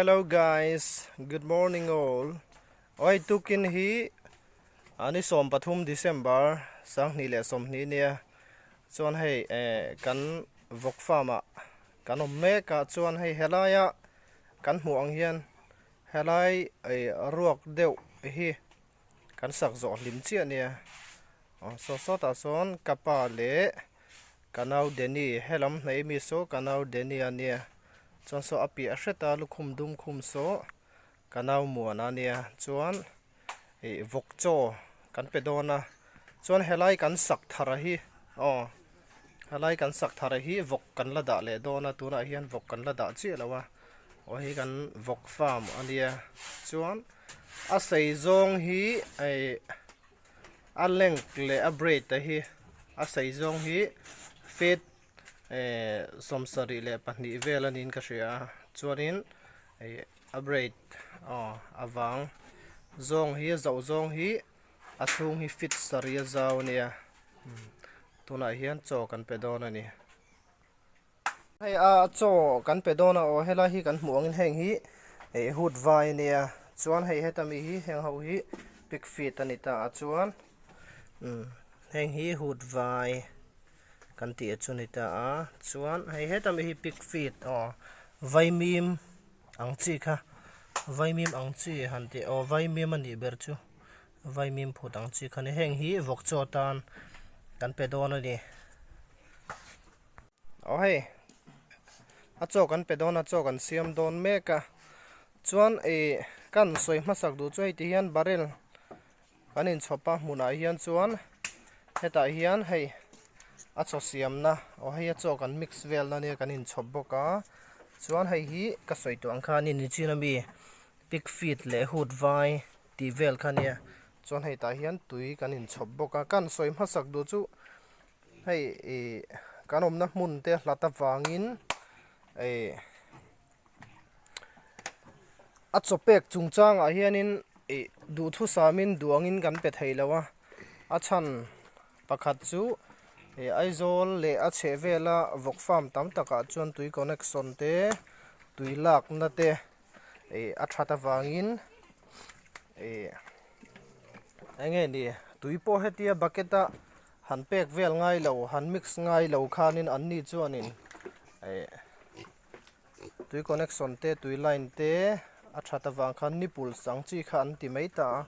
Hello guys, good morning all. Oi tukin hi ani 13 December 2020 nia. Chuan hei eh, kan vawk farm ah kan awm mek a chuan hei helaia kan hmuh ang hian helai eh, ruak deuh hi kan sak zawh hlim chiah nia. Aw saw sawtah sawn ka pa leh ka nau Danny helam hnaih mi saw ka nau Danny a nia chuan saw a piah hret a lukhum dum khum saw ka nau muan a nia chuan ih vawk chaw kan pe dawn a chuan helai kan sak thar hi aw helai kan sak thar hi vawk kan la dah leh dawn a tunah hian vawk kan la dah chiah lo a aw hei kan vawk farm a nia chuan a sei zawng hi ih a length leh a breadth te hi a sei zawng hi feet ehh 72 vel a niin ka hria a chuanin ih a breadth aw a vang zawng hi a zoh zawng hi a chhung hi feet sarih a zau a nia tunah hian chaw kan pe dawn a ni. Hei a chaw kan pe dawn a aw helai hi kan hmuh angin heng hi ih hut vai a nia chuan hei heta mi hi heng ho hi pig feed a ni ta a chuan umm heng hi hut vai kan tih chu a ni ta a chuan hei heta mi hi pig feed aw vaimim ang chi kha vaimim ang chi han tih aw vaimim a nih ber chu vaimim phut ang chi kha a ni heng hi vawk chaw atan kan pe dawn a ni. Aw hei a chaw kan pe dawn a chaw kan siam dawn mek a chuan ih kan sawi hmasak duh chu hei ti hian barrel kan inchhawp a hmunah hian chuan hetah hian hei a chaw siamna aw hei a chaw kan mix vel na nia kan inchhawp bawk a chuan hei hi ka sawi tawh ang khan in nichin ami pig feed leh hut vai tih vel kha nia chuan hei tah hian tui kan inchhawp bawk a kan sawi hmasak duh chu. Hei ih kan awmna hmun te hlat avangin ih a chaw pek chungchangah hianin ih duhthusamin duangin kan pe thei lo a a chhan pakhat chu ih Aizawl leh a chhehvela vawk farm tam takah chuan tui connection te tui lakna te ih a that avangin ih eng nge ni tui pawh hetia bucket a han pek vel ngai lo han mix ngai lo khanin an ni chuanin eh tui connection te tui line te a that avang khan nipples ang chi kha an ti mai ta a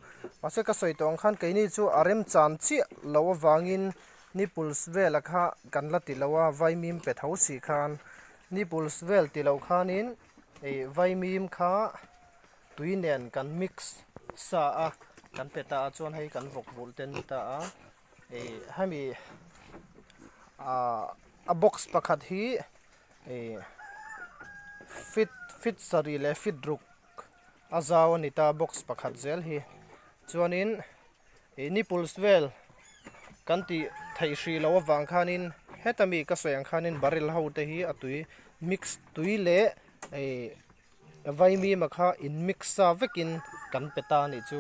mahse ka sawi tawh ang khan keini chu a remchan chiah loh avangin nipples vela kha kan la ti lo a vaimim pe tho si khan nipples vel ti lo khanin ih vaimim kha tui nen kan mix sa a kan pe ta a chuan hei kan vawk vulh te an ni ta a ih hemi ah a box pakhat hi ih feet feet sarih leh feet ruk a zau a ni ta box pakhat zel hi chuanin ih nipples vel kan tih theih hrih loh avang khanin heta mi ka sawi ang khanin barrel ho te hi a tui mix tui leh ih. Vaimima kha in mix sa vekin kan pe ta a nih chu.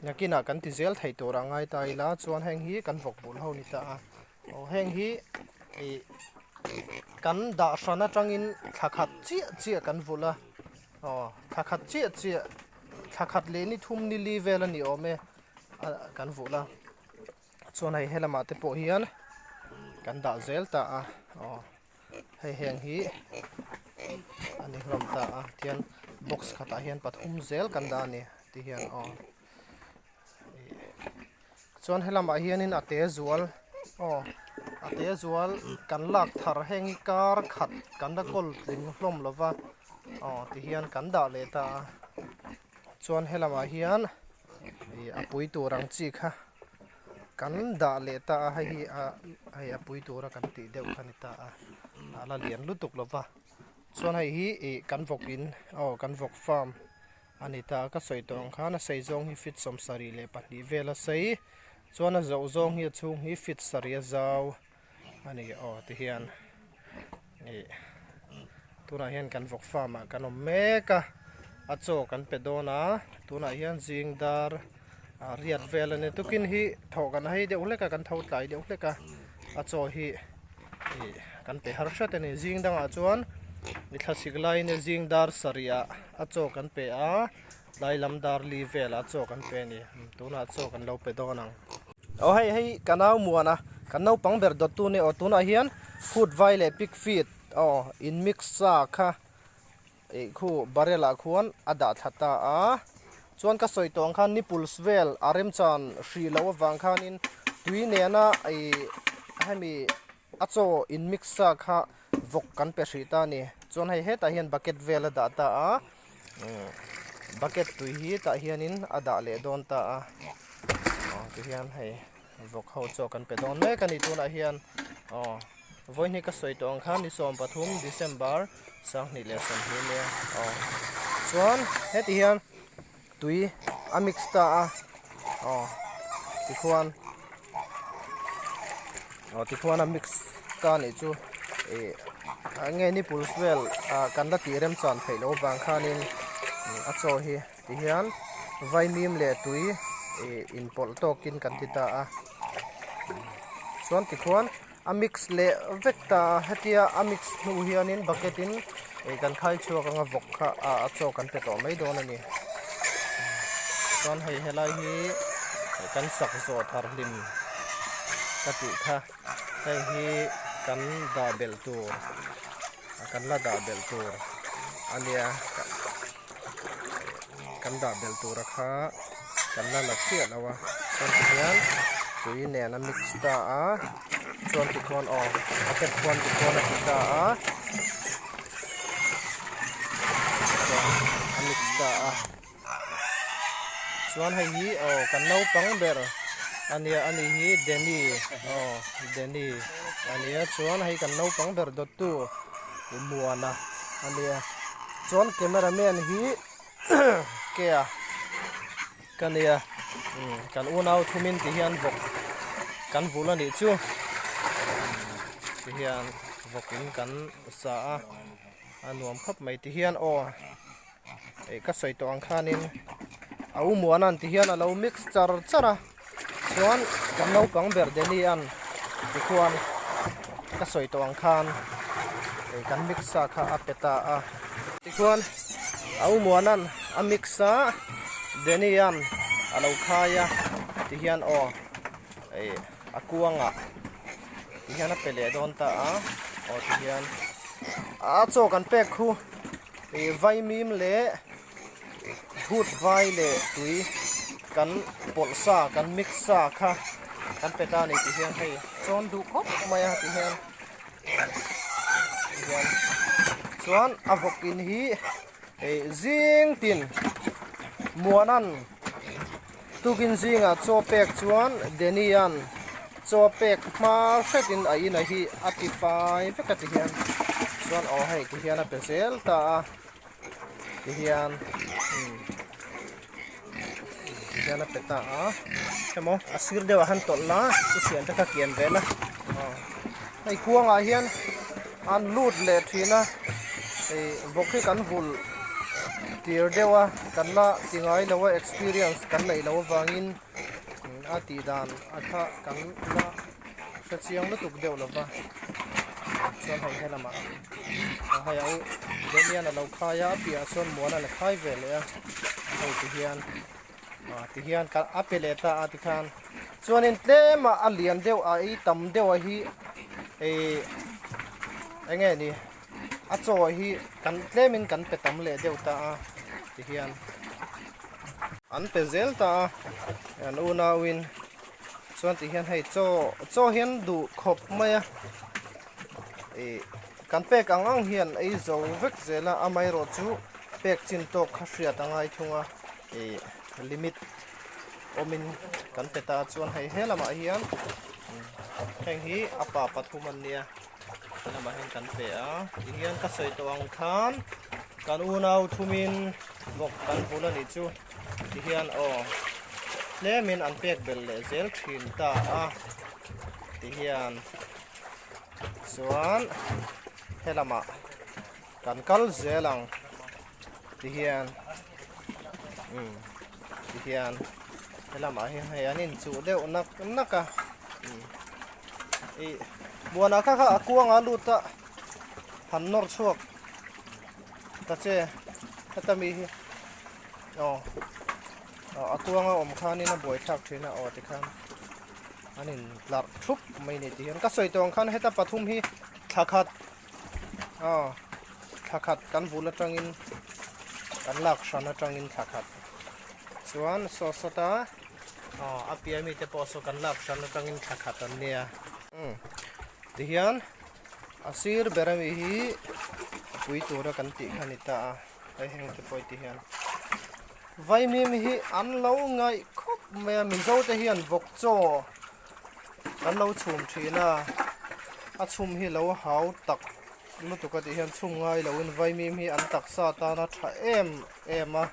Nakinah kan ti zel thei tur a ngai ta ila chuan heng hi kan vawk bul ho ni ta a. Aw heng hi ih kan dah hran atangin thla khat chiah chiah kan vulh a. Aw thla khat chiah chiah thla khat leh ni thum ni li vel a ni awm e a kan vulh a. Chuan hei helamah te pawh hian kan dah zel ta a aw. Hei heng hi a ni hlawm ta a tihian box khatah hian pathum zel kan dah a ni tihian aw chuan helamah hianin a te zual aw a te zual kan lak thar heng hi kar khat kan la kawl tling hlawm lo va aw tihian kan dah leh ta a chuan helamah hian ih a pui tur ang chi kha. Kan dah leh ta a hei hi a hei a pui tura kan tih deuh kha a ni ta a a la lian lutuk lo va chuan hei hi ih kan vawk in aw kan vawk farm a ni ta a ka sawi tawh ang khan a sei zawng hi feet 72 vel a sei chuan a zoh zawng hi a chhung hi feet sarih a zau a ni aw tihian ih tunah hian kan vawk farm ah kan awm mek a a chaw kan pe dawn a tunah hian zing dar ah riat vel a ni tukin hi thawh kan hei deuh hlek a kan tho tlai deuh hlek a a chaw hi ih kan pe har hret a ni zing dangah chuan. Ni thlasik laiin e zing dar sarih ah a chaw kan pe a, tlai lam dar li velah chaw kan pe a ni. Tunah chaw kan lo pe dawn ang. Aw hei hei ka nau muan a, kan naupang ber dawttu nia aw tunah hian food vai leh pig feed aw in mix sa kha Ih khu barrel ah khuan a dah thla ta a, chuan ka sawi tawh ang khan nipples vel a remchan hrih loh avang khanin tui nena ih hemi a chaw in mix sa kha vawk kan pe hrih ta a ni. Chuan hei hetah hian bucket vel a dah ta a, bucket tui hi tah hianin a dah leh dawn ta a, aw tihian hei vawk ho chaw kan pe dawn mek a ni tunah hian aw. Vawihni ka sawi tawh ang khan ni 13 December 2020 nia aw chuan heti hian tui a mix ta a aw tikhuan aw tikhuan a mix ta nih chu ih nge ni pulse vel ah kan la tih remchan theih loh avang khanin a chaw hi tihian vaimim leh tui ih inpawlh tawkin kan ti ta a chuan tikhuan. A mix leh vek ta a, hetia a mix hnu hianin bucket in ih kan khai chhuak anga vawk kha a chaw kan pe tawh mai dawn a ni. Chuan hei helai hi kan sak zawh thar hlim ka tih kha hei hi kan dah belh tur kan la dah belh tur a nia kan dah belh tura kha kan la la chiah lo a chuan tihian tui nen a mix ta a chuan tikhuan aw bucket khuan tikhuan a ti ta a chuan a mix ta a chuan hei hi aw kan naupang ber a nia ani hi Danny aw Danny a nia chuan hei kan naupang ber dawttu Muana a nia chuan camera man hi Kea ka nia kan unau thumin ti hian vawk kan vul a nih chu ti hian vawk in kan sa a a nuam khawp mai ti hian aw ih ka sawi tawh ang khanin a u muana'n ti hian a lo mix char char a chuan kan naupang ber Danny-a'n tikhuan ka sawi tawh ang khan ih kan mix sa kha a pe ta a tikhuan a u muana'n a mix a Danny-a'n a lo khai a tihian aw ih a kuangah tihian a pe leh dawn ta a aw tihian a chaw kan pek khu. Ih vaimim leh phut vai leh tui kan pawlh sa kan mix sa kha kan pe ta a ni tih hian hei chawn duh khawp mai a ti hian tihian chuan a vawk in hi ih zing tin muanan Tukin zingah chaw pek chuan Danny-a'n chaw pek hma hretin a ina hi a ti fai vek a ti hian chuan aw hei ti hian a pe zel ta a ti hian umm ti hian a pe ta a emaw a sir deuhah han tawlh la i thiante kha kian ve la aw hei kuangah hian an lut leh thin a ih vawk hi kan vulh tir deuh a kan la ti ngai lo a experience kan neih loh avangin a tih dan a kha kan la hre chiang lutuk deuh lo va chuan hei helamah hei a u Damian a lo khai a a piahah sawn Muana la khai ve leh a hei ti hian. Ah tihian ka a pe leh ta a tikhan chuanin tlem a a lian deuh a ei tam deuh a hi ih eng nge ni a chaw hi kan tlemin kan pe tam leh deuh ta a tihian an pe zel ta a an unauin chuan tihian hei chaw chaw hian duh khawp mai a ih kan pek ang ang hian ei zo vek zel a amaherawh chu pek chin tawk kha hriat a ngai thung a. Ih limit awmin kan pe ta chuan hei he lamah hian heng hi a pa pathum an nia he lamah hian kan pe a tihian ka sawi tawh ang khan kan unau thumin vawk kan bul a nih chu tihian aw tlemin an pek belh leh zel thin ta a tihian chuan he lamah kan kal zel ang. Tihian umm tihian helamah hian hei an inchuh deuh nak nak a umm ih buanah kha kha a kuanga lut a han nawr chhuak. Ta che heta mi hi aw aw a kuanga awm khanin a buaithlak thin a aw tikhan an in tlarh thup mai ni tih hian ka sawi tawh ang khan heta pathum hi thla khat aw thla khat kan vul atangin kan lak hran atangin thla khat chuan saw sawta aw a piah mite pawh saw kan lak hran atangin thla khat an nia umm tihian. A sir ber ami hi a pui tura kan tih kha a ni ta a hei heng te pawh ti hian vaimim hi an lo ngaih khawp mai a mizo te hian vawk chaw an lo chhum thin a a chhum hi lo hau tak lutuk a tih hian chhum ngai lo in vaimim hi an taksa atana tha em em a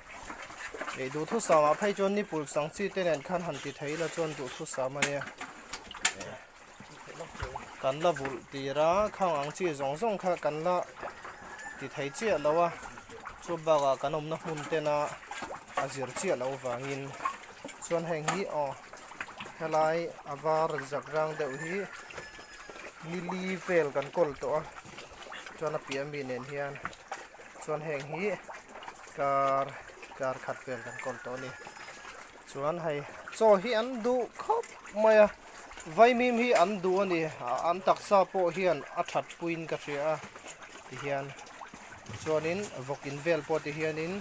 ih duhthusam ah phei chuan nipul sang chi te nen khan han ti thei ila chuan duhthusam a nia. Kan la vulh tir a khang ang chi zawng zawng kha kan la ti thei chiah lo a chu bakah kan awmna hmun tena a zir chiah loh vangin chuan heng hi aw helai a var zak rang deuh hi nili vel kan kawl tawh a chuan a piah ami nen hian chuan heng hi kar kar khat vel kan kawl tawh a ni. Chuan hei chaw hi an duh khawp mai a, vaimim hi an duh a ni, an taksa pawh hian a that puiin ka hria a tihian chuanin vawk in vel pawh ti hianin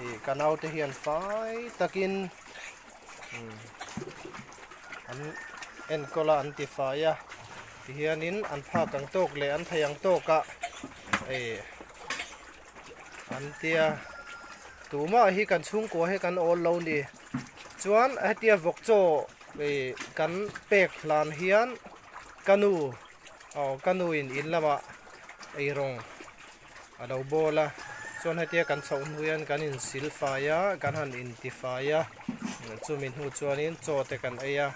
ih ka naute hian fai takin an enkawl a an ti fai a tihianin an phak ang tawk leh an thei ang tawkah ih an tia tumah hi kan chhungkua hi kan awl lo ni chuan hetia vawk chaw ih kan pek hlan hian ka nu aw ka nu in in lamah eirawng a lo bawl a chuan hetia kan chhoh hnu hian kan in sil fai a kan han in ti fai a chumi hnu chuanin chaw te kan ei a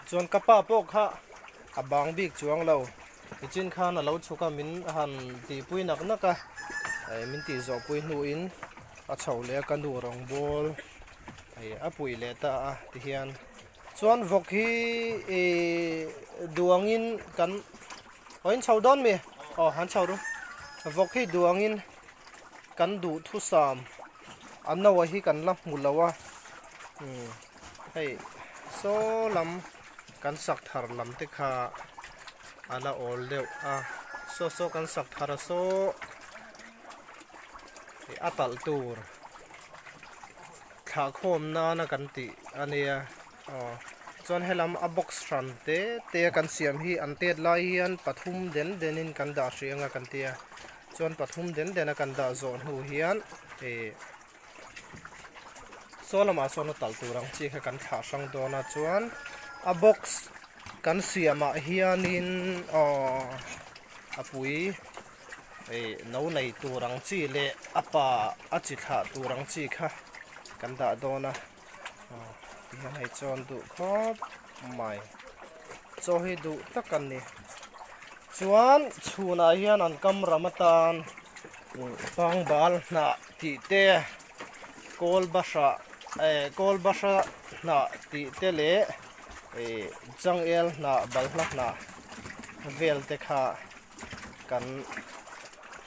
chuan ka pa pawh kha a bang bik chuang lo. Nichin khan a lo chhuk a min han tihpui nak nak a eh min tih zawh pui hnuin a chho leh a ka nu rawng bawl eh a puih leh ta a tihian chuan vawk hi ih duangin kan aw in chho dawn mi aw han chho ru vawk hi duangin kan duhthusam a no a hi kan la hmu lo a umm hei saw lam. Kan sak thar lam te kha a la awl deuh a saw saw kan sak thar a saw ih a talh tur thlah khawm nana kan tih a nia aw chuan helam a box hran te te a kan siam hi an tet lai hian pathum den den in kan dah hrih anga kan tia chuan pathum den den a kan dah zawh hnu hian ih. Saw lamah sawn a talh tur ang chi kha kan thlah hrang dawn a chuan a box kan siamah hianin aww a pui ih no nei tur ang chi leh a pa a chi thlah tur ang chi kha kan dah dawn a aw tihian hei chuan duh khawp mai chaw hi duh tak a ni chuan chhunah hian an kam ram atan pangbal hnah. Tih te kawl bahra eh kawl bahra hnah tih te leh ih changel hnah balhla hnah vel te kha kan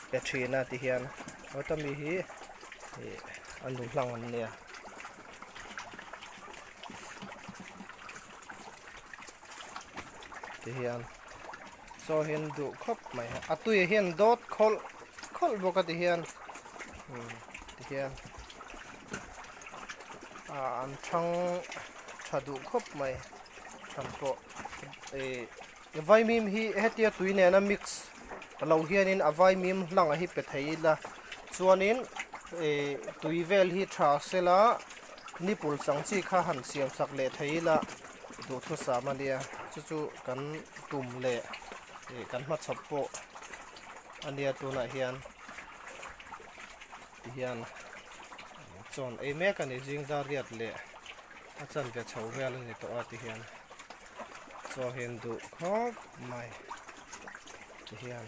pe thin a ti hian heta mi hi ih a nu hlang an nia. Ti hian chaw hi an duh khawp mai a tui ah hian dawt khawlh khawlh bawk a ti hian umm ti hian ah an thang tha duh khawp mai than pawh ih vaimim hi hetia tui nena mix lo hianin a vaimim hlang hi pe thei ila chuanin ih tui vel hi tha sela nipul chang chi kha han siam sak leh thei ila. Duhthusam a nia chu chu kan tum leh ih kan hmachhawp pawh a nia tunah hian ti hian chawn ei mek a ni zing dar riat leh a chanve chho vel a ni tawh a ti hian chaw hi an duh khawp mai ti hian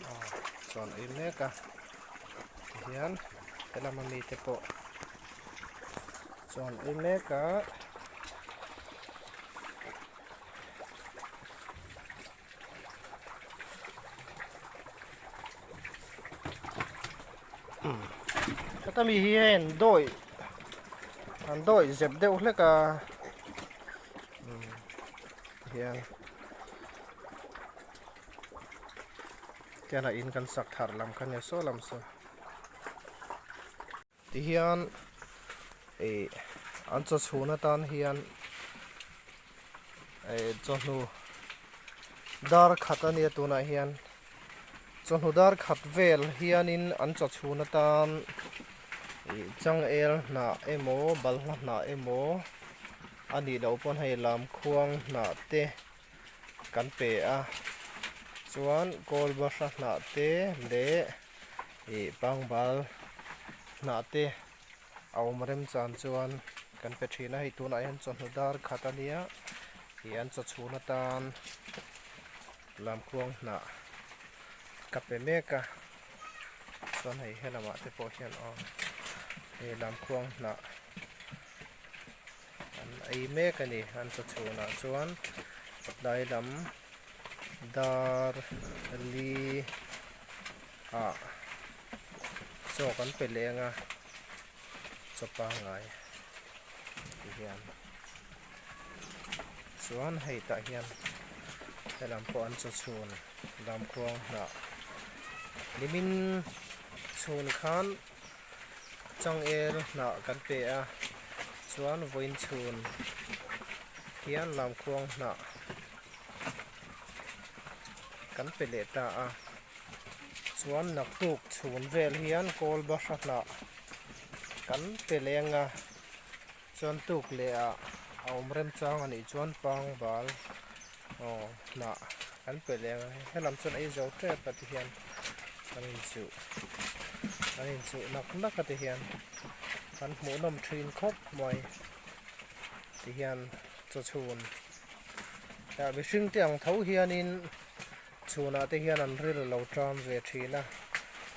aw chawn ei mek a ti hian helam ami te pawh. Chuan ei mek a. Heta mi hi hei an dawi an dawi zep deuh hlek a umm tihian tihian a in kan sak thar lam kha nia saw lam saw tihian ih an chaw chhun atan hian ih chawhnu dar khat a nia tunah hian chawhnu dar khat vel hianin an chaw chhun atan ih changel hnah emaw balhla hnah emaw a nih loh pawn hei lamkhuang hnah te kan pe a chuan kawl bahra hnah te leh ih pangbal hnah te a awm rem chan chuan kan pe thin a hei tunah hian chawhnu dar khat a nia ih an chaw chhun atan lamkhuang hnah ka pe mek a chuan hei helamah te pawh hian aw hei lamkhuang hnah an ei mek a ni an chaw chhunah chuan tlai lam dar li ah chaw kan pe leng a chaw pangngai ti hian chuan hei tah hian helam pawh an chaw chhun lamkhuang hnah nimin chhun khan changel hnah kan pe a chuan vawiin chhun hian lamkhuang hnah kan pe leh ta a chuan naktuk chhun vel hian kawl bahra hnah kan pe leng a chuan tuk leh ah a awm remchang a nih chuan pangbal aw hnah kan pe leng a helam chuan ei zo tep a ti hian an inchuh an inchuh nak nak a ti hian an hmuhnawm thin khawp mai ti hian chaw chhun ah mihring te ang tho hianin chhunah te hian an ril a lo ṭam ve ṭhin a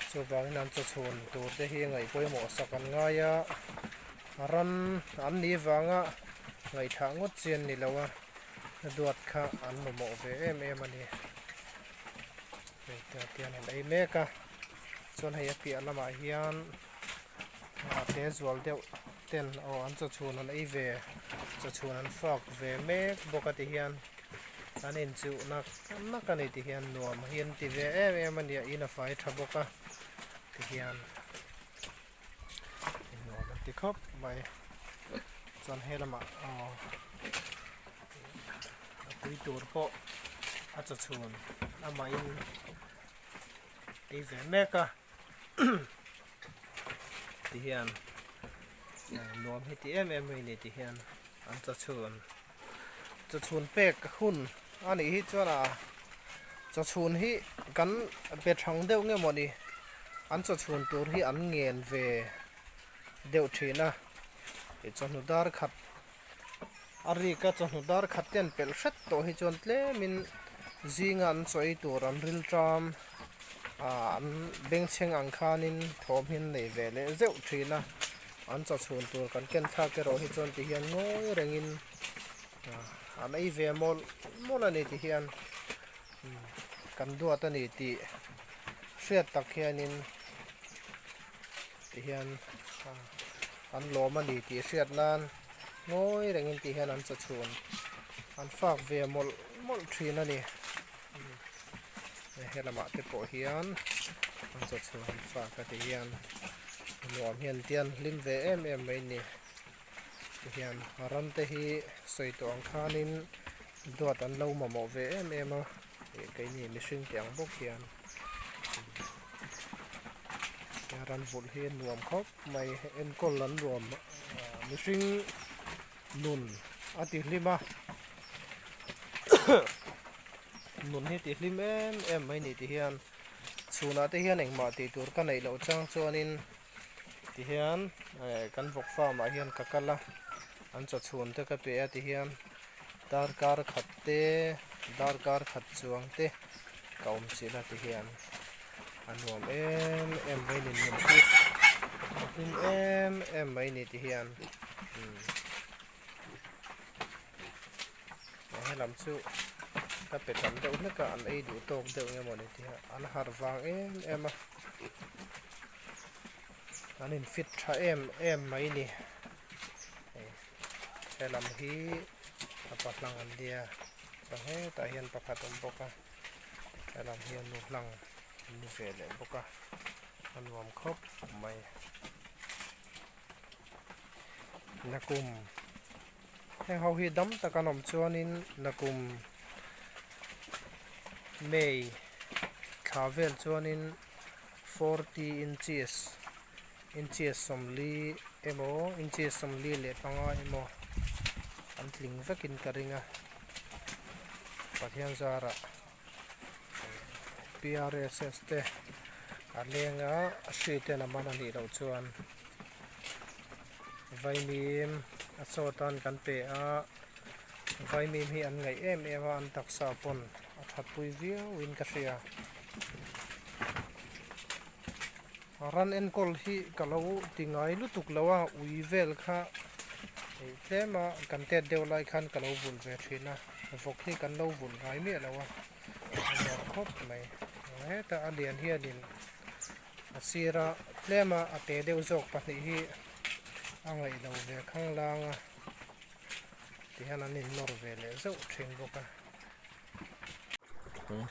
chuvangin an chaw chhun tur te hi ngaih pawimawh sak an ngai a ran an nih vanga ngaihthah ngawt chi an ni lo a duat kha an mamawh ve em em a ni hei tiang an ei mek a chuan hei a piah lamah hian a te zual deuh ten aw an chaw chhun an ei ve chaw chhun an fak ve mek bawk a ti hian an inchuh nak nak a ni ti hian nuam hi an ti ve em em a nia in a fai tha bawk a ti hian nuam an ti khawp mai chuan he lamah aw a tui tur pawh a chaw chhun amahin ei ve mek a. Ti hian nuam hi ti em em mai ni ti hian an chaw chhun chaw chhun pek hun a nih hi chuan a chaw chhun hi kan pe thang deuh nge mawni an chaw chhun tur hi an ngen ve deuh thin a chawhnu dar khat a rik a chawhnu dar khat te an pelh hret tawh hi chuan tlemin zinga an chaw ei tur an ril ṭam ah an bengchheng ang khanin thawm hi an nei ve leh zeuh thin a an chaw chhun tur kan ken thlak erawh hi chuan ti hian ngawi rengin ah an ei ve mawlh mawlh a ni ti hian kan duat a ni tih hriat tak hianin ti hian an lawm a ni tih hriat nan ngawi rengin tih hian an chaw chhun an fak ve mawlh mawlh thin a ni helamah te pawh hian an chaw chhun an fak a ti hian nuam hian tian hlim ve em em mai ni ti hian ram te hi sawi tawh ang khanin duat an lo mamawh ve em em a keini mihring te ang bawk hian. Ran vulh hi a nuam khawp mai enkawl an nuam mihring nun a ti hlim a nun hi ti hlim em em mai ni ti hian chhunah te hian engmah tih tur ka neih loh chang chuanin ti hian kan vawk farm ah hian ka kal a an chaw chhun te ka pe a ti hian darkar khat te darkar khat chuang te ka awm chilh a ti hian a nuam em em mai ni nun hi a hlim em em mai ni ti hian umm helam chu ka pe tam deuh hlek a an ei duh tawk deuh nge mawni ti a an harh vang em em a. An in fit tha em em mai ni. Hei helam hi a pa hlang an nia chuan hetah hian pakhat a awm bawk a helam hi a nu hlang an ni ve leh bawk a a nuam khawp mai. Nakum heng ho hi dam tak an awm chuanin nakum May thla vel chuanin 40 inches inches 40 emaw inches 45 emaw an tling vekin ka ring a Pathian zarah P_R_S_S te a leng a hri ten a man a nih loh chuan vaimim a chaw tan kan pe a vaimim hi an ngaih em em a an taksa pawn a that pui viau in ka hria ran enkawl hi ka lo ti ngai lutuk lo a ui vel kha ih tlem a kan tet deuh lai khan ka lo vulh ve thin a vawk hi kan lo vulh ngai miah lo a a nuam khawp mai hetah a lian hianin a sira tlema a te deuh zawk pahnih hi a ngaih lo ve khanglang a tihian an innawr ve leh zeuh thin bawk a.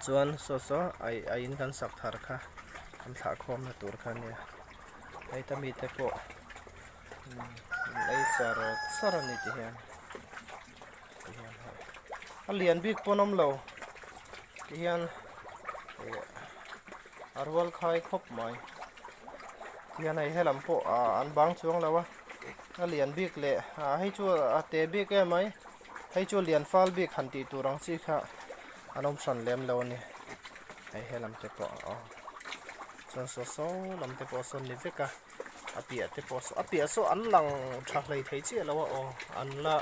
Chuan saw saw a in kan sak thar kha an thlah khawmna tur kha ania heta mite pawh an ei char char a ni ti hian a lian bik pawn awm lo ti hian ih a rual khai khawp mai ti hian hei helam pawh ah an bang chuang lo a a lian bik leh ah hei chu a te bik em mai. Hei chu lian fal bik han tih tur ang chi kha an awm hran lem lo a ni. Hei helam te pawh a awm. Chuan saw saw lam te pawh sawn ni vek a. A piah te pawh saw a piah saw an lang tha hlei thei chiah lo a aw. An la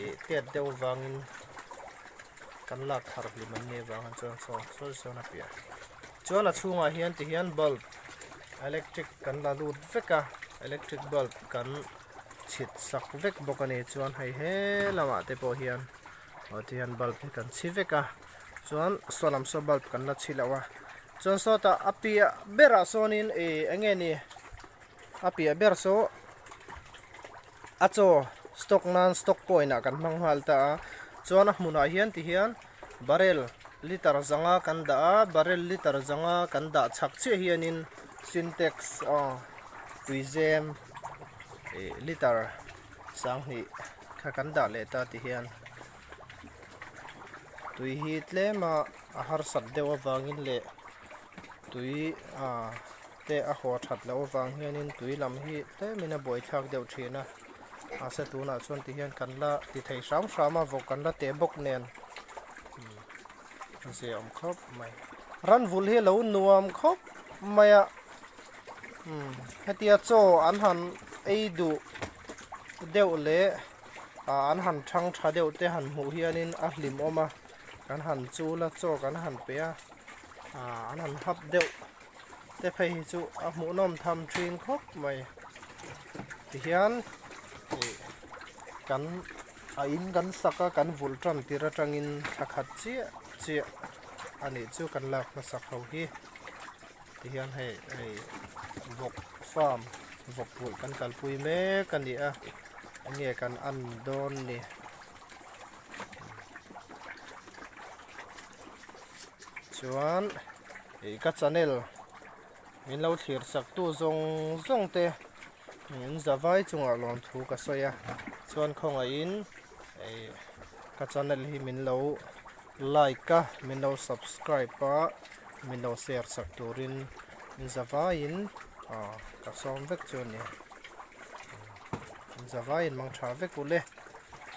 ih tet deuh vangin kan lak thar hlim an nih avangin chuan saw sawi sawn a piah. Chuan a chhungah hian ti hian bulb electric kan la lut vek a electric bulb kan chhit sak vek bawk a ni chuan hei he lamah te pawh hian aw ti hian bulb hi kan chhi vek a chuan saw lam saw bulb kan la chhi loh a chuan sawtah a piah berah sawnin ih eng nge ni a piah ber saw a chaw stock nan stock point ah kan hmang nghal ta a chuan a hmunah hian ti hian barrel liter zanga kan dah a barrel liter zanga kan dah chhak chiah hianin sintex aw tuizem ih liter sanghnih kha kan dah leh ta ti hian tui hi tlem a a harsat deuh avangin leh tui ah te a haw that loh avang hianin tui lam hi tlemin a buaithlak deuh thin a mahse tunah chuan ti hian kan la ti thei hram hram a vawk kan la teh bawk nen zia awm khawp mai ran vulh hi a lo nuam khawp mai a umm hetia chaw an han ei duh deuh leh ah an han thang tha deuh te han hmuh hianin a hlim awm a kan han chul a chaw kan han pe a ah an han hap deuh te phei hi chu a hmuhnawm tham thin khawp mai tihian ih kan a in kan sak a kan vulh tan tir atangin thla khat chiah chiah a nih chu kan lak hmasak ho hi tihian hei hei vawk farm vawk vulh kan kalpui mek a ni a enge kan an dawn ni. Chuan ih ka channel min lo thlir sak tu zawng zawng te in zavai chungah lawmthu ka sawi a chuan khawngaihin ih ka channel hi min lo like a min lo subscribe a min lo share sak turin in zavaiin ah ka sawm vek chu a ni in zavaiin mang tha vek ule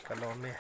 ka lawm e.